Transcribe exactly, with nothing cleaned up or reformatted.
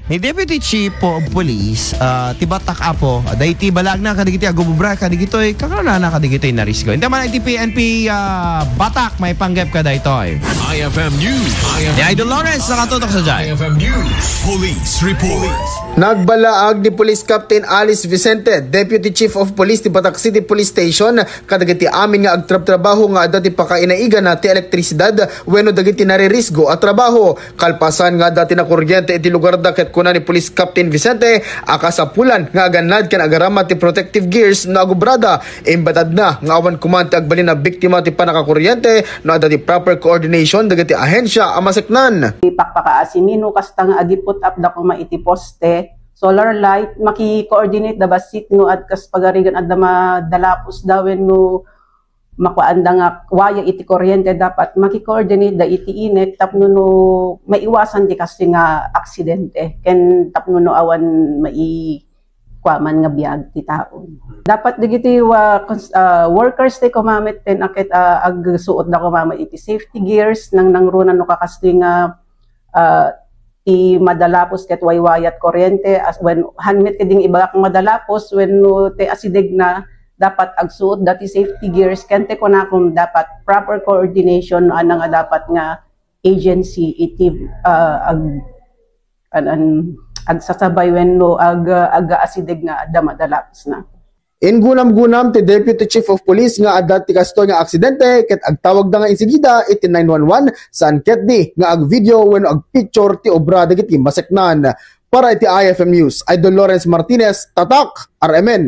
Ni Deputy Chief of Police, ah, ti Batak Apo, daydi balagna kadagiti agububra kadagitoy, kakarunana kadagitoy narisgo. Inta man iti P N P, ah, Batak, maipanggep ka daytoy. I F M News. Ni Idol Lawrence, nakatutok sa jay. I F M News. Police Report. Nagbalaag ni Police Captain Alice Vicente, Deputy Chief of Police ti Batak City Police Station, kadagiti amin nga agtrabtrabaho nga adda ti pakainaigana ti elektrisidad wenno dagiti naririsgo a trabaho. Kalpasan nga adda ti nakuryente iti lugarda ket kuna ni Police Captain Vicente a kasapulan nga agannad ken agarama ti protective gears no agubrada. Imbatadna nga awan koma ti agbalin a biktima ti pannakakuryente no adda ti proper coordination dagiti ahensya a maseknan. Pakpakaasimi no kasta nga agi-put up da koma iti poste, solar light, maki-coordinate da bassit no ad-, kas pagarigan adda madalapos da wenno makuan da nga waya iti kuryente, dapat maki-coordinate da iti INEC tapno no maiwasan ti kastoy nga aksidente ken tapno no awan mai-, kuaman nga biag ti tao. Dapat dagiti wa-, cons-, ah, workers ti kumamit ken aket, ah, agsuot da kumamit iti safety gears nang nangruna no kakastoy nga, ah, ti madalapos ket waywayat kuryente as when hanmet ket ding ibagak madalapos wenno ti asidegna dapat agsuot da ti safety gears ken ti kunakom dapat proper coordination no ania nga dapat nga agency iti, ah, ag-, an-, an-, agsasabay wenno ag-, agaasideg nga adda madalapos na. Ingunam-gunam ti Deputy Chief of Police nga adda ti kastoy nga aksidente ket agtawagda nga insigida iti nine one one saan ketdi nga agvideo wenno agpicture ti obra dagiti maseknan. Para iti I F M News, Idol Lawrence Martinez, Tatak, R M N.